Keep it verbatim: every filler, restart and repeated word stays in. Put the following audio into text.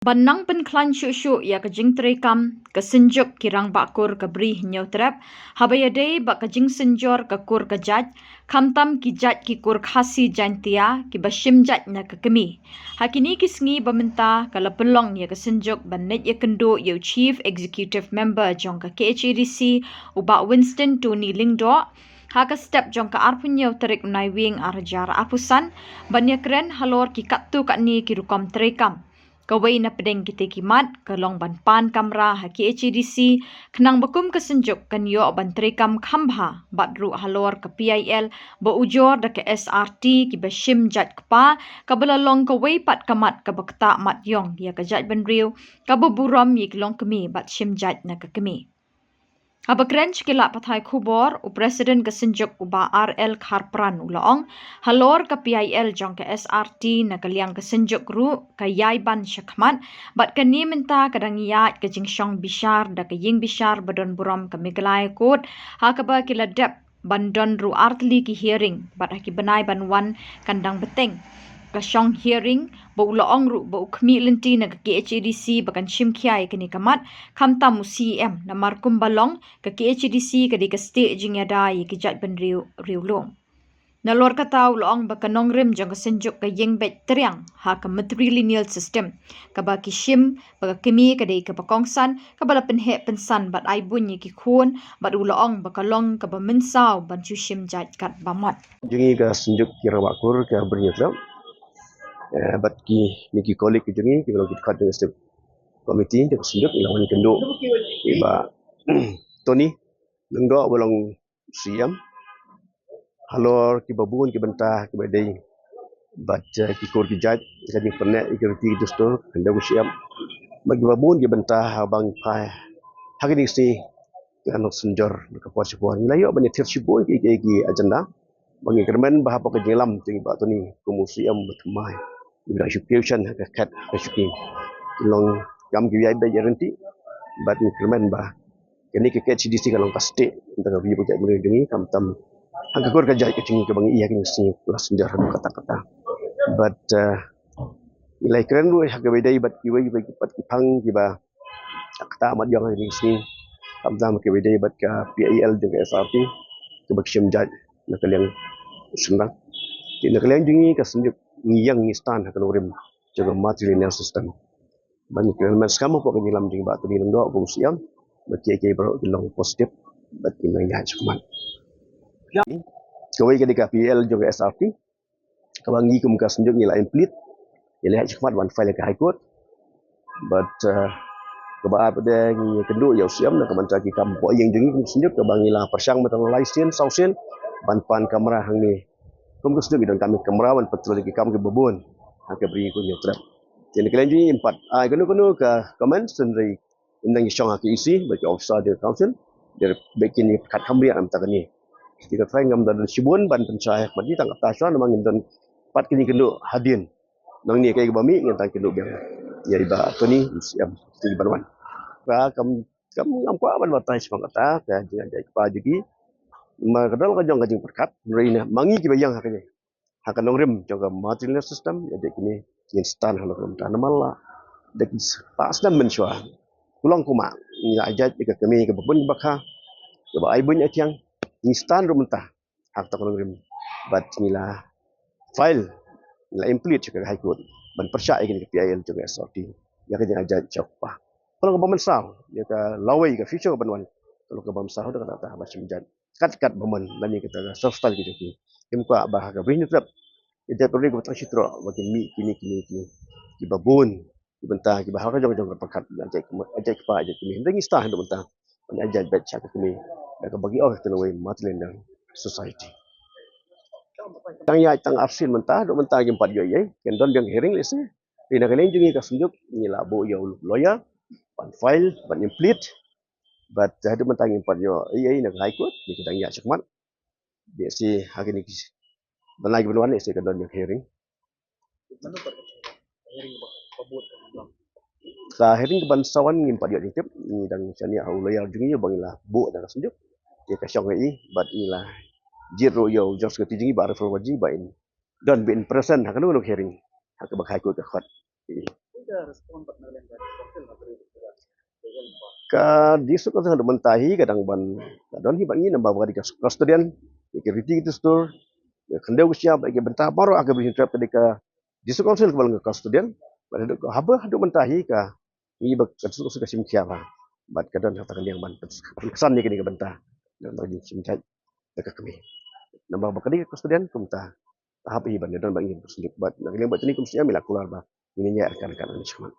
Ban nang pynkhlaiñ shuh shuh ïa ka jingtrei kam, ka Synjuk ki Rangbah Kur ka Bri Hynñiewtrep, haba ïadei bad ka jingsynjor ka kur ka jait, khamtam ki jait ki kur Khasi Jaintia, kiba shim jait na ka kmie. Ha kine ki sngi ba mynta ka la pynlong ïa ka Synjuk ban leit ïakynduh ïa u Chief Executive Member jong ka K H A D C, u Bah Winston Tony Lyngdoh, ha ka step jong ka arphew hynñiew tarik u Naiwieng arhajar arphew san, ban ïakren halor ki katto katne ki rukom trei kam. Kawei na pdeng kite ki mat ka long ban pan kamra ha K H A D C, khnang ba kum ka Synjuk kan ïoh ban trei kam kham bha, bad ruh halor ka P I L ba ujor da ka S R T kiba shim jait kpa, kaba la long kawei pat ka mat kaba ktah mat ïong ïa ka jaitbynriew, kaba burom ïa ki longkmie bad shim jait na ka kmie. Haba kren sha ki lad pathai khubor, u President ka Synjuk u Bah R L Kharpran u la ong, halor ka P I L jong ka S R T na ka liang ka Synjuk ruh ka ïai ban sha khmat, bad kane mynta ka dang ïaid ka jingshong bishar da ka ïing bishar ba don burom ka Meghalaya Court, ha kaba ki la dep ban don ruh artylli ki hearing, bad ha ki bnai ban wan kan dang bteng ka shong hearing, ba u la ong ruh ba u khmih lynti na ka K H A D C ba kan shim khia ïa kane ka mat, khamtam u C E M, namar kumba long ka K H A D C ka dei ka stieh jingïada ïa ki jaitbynriew riewlum. Nalor kata u la ong ba ka nongrim jong ka Synjuk ka ïeng beit triang ha ka matrilineal system, kaba ki shim ba ka kmie ka dei kaba kongsan, kaba la pynheh pynsan bad ai buiñ ïa ki khun, bad u la ong ba ka long kaba mynsaw ban shu shim jait katba mut. Jong ngi ka Synjuk ki Rangbah Kur ka Bri Hynñiewtrep, eh, bad kine ki colleague jong ngi kiba long ki dkhot jong ka Synjuk Committee jong ka Synjuk, ngi la wan ïakynduh ïa i Bah Tony Lyngdoh ba long C E M, halor kiba bun ki bynta kiba dei bad, eh, ki kur ki jait, ka jingpynneh ïa ki riti ki dustur, khyndew ka C E M, bad kiba bun ki bynta haba ngi phai ha kine ki sngi, ki nong synjor na ka por sha ka por. Ngi la ïoh ban ïathir shibun ki, ki, ki agenda. Ba ngi kyrmen ba hapoh ka jingïalam jong i Bah Tony kum u C E M ba thymmai, ngi dang shu kiew shen ha ka khet ha ka shuki. Ki long kam kiba ïai beit ïai ryntih. Bad ngi kyrmen ba kane ka K H A D C ka long ka stieh na ka bynta ka jaitbynriew jong ngi, khamtam ha ka kur ka jait ka jong ngi kaba ngi ïa kine ki sngi la synjor haduh katta katta. Bad, eh, ngi la ïakren ruh ha kaba ïadei bad kiwei kiwei ki pat ki phang kiba ktah mat ïong ha kine ki sngi, khamtam ha kaba ïadei bad ka P I L jong ka S R T kaba ki shim jait na ka liang shynrang. Te na ka liang jong ngi ka Synjuk ngi ïeng ngi stand ha ka nongrim jong ka matrilineal system. Ba ngi kyrmen skhem hapoh ka jingïalam jong i Bah Tony Lyngdoh kum u C E M, ba kiei kiei baroh ki long positive bad kin nang ïaid shakhmat. Kawei ka dei ka P I L jong ka S R T, kaba ngi kum ka Synjuk ngi la implead, ngi la ïaid shakhmat ban file ïa ka High Court. Bad, eh, kaba ar pat de ngi ïakynduh ïa u C E M na ka bynta ki kam hapoh ïing jong ngi kum ka Synjuk, kaba ngi la pyrshang mynta la lai sien saw sien ban pan kamra hangne. Kum ka Synjuk ngi donkam ïa ka kamra ban patrol ïa ki kam kiba bun ha ka Bri Hynñiewtrep. Te na ka liang jong ngi ngim pat ai kano kano ka comment, hynrei ngin nang ïashong ha ka E C bad ki officer jong ka council, dei ba kin ïa pyrkhat kham riang na ka bynta kane. Te ka trai ngam don shibun ban pynshai ha khmat jong ngi, tang kata shuwa namar ngin don pat kine ki kynduh hadien. Nangne kaei kaba mih ngin tang kynduh biang ïa i Bah Tony, C E M, kine ki ban wan. Ka kam, kam ngam kwah ban batai shaphang kata ka jingïaid kpa jong ki. Namar ka don ka jong ka jingpyrkhat, hynrei na ma ngi kiba ïeng ha kane, ha ka nongrim jong ka matrilineal system, ïa dei kine ngin stand halor ka bynta namar la da ki spah snem mynshuwa, kulong kumba ngi la ïaid ïa ka kmie kaba bun kaba kha, kaba ai buiñ ai thiang, ngi stand ruh mynta ha kata ka nongrim bad ngi la file, ngi la implead sha ka High Court ban pyrshah ïa kane ka P I L jong ka S R T ïa ka jingïaid sha u kpa. Ka long kaba mynsaw ïa ka lawei, ka future kaban wan, ka long kaba mynsaw da kata kata ba shim jait kat kat ba mon lane kata ka self style ka jong ki. Ngim kwah ba ha ka Bri Hynñiewtrep ïa jaitbynriew kiba tang shi troh ba kin mih kine kine ki, kiba bun ki bynta kiba ha ka jong ka jong ka pyrkhat ïa jait kmie, ïa jait kpa, ïa jait kmie. Hynrei ngi stand haduh mynta ban ïaid beit sha ka kmie da kaba ki ong ka kynwei matrilineal society. Tang ïaid tang arsien mynta, haduh mynta ngim pat ïoh ei ei. Kan don biang ka hearing lehse. Te na ka liang jong ngi ka Synjuk ngi la buh ïa u lawyer ban file, ban implead. Bad haduh mynta ngim pat ïoh ei ei na ka High Court, ngi ki dang ïaid shakhmat. Dei shi ha kine ki bnai kiban wan lehse kan don ïa ka hearing. Ka hearing kaban sa wan ngim pat ïoh jingtip, ngi dang shaniah ha u lawyer jong ngi uba ngi la buh da ka Synjuk. Te ka shong ha i bad ngi la jied ruh ïa u General Secretary jong ngi Bah Rifle Warji ba in don, ba in present ha kano kano ka hearing ha kaba ka High Court ka khot. Ka District Council haduh mynta hi ka dang ban, ka don hi bad ngi namar ba ka dei ka custodian ïa ki riti ki dustur, ïa ka khyndew ka shyiap, ïa ki bynta baroh ha ka Bri Hynñiewtrep ka dei ka District Council kaba long ka custodian. Bad haduh, haba haduh mynta hi ka, ngi ba ka District Council ka shim khia ba, bad ka don ha kata ka liang ban pynksan ïa kane ka bynta. Namar ba ka dei ka custodian kumta. Hap hi ban ïadon bad ngi, bad na ka liang ba tang kum sngewbha ngi la kular ba ngin ïa ïaid ryngkat ryngkat.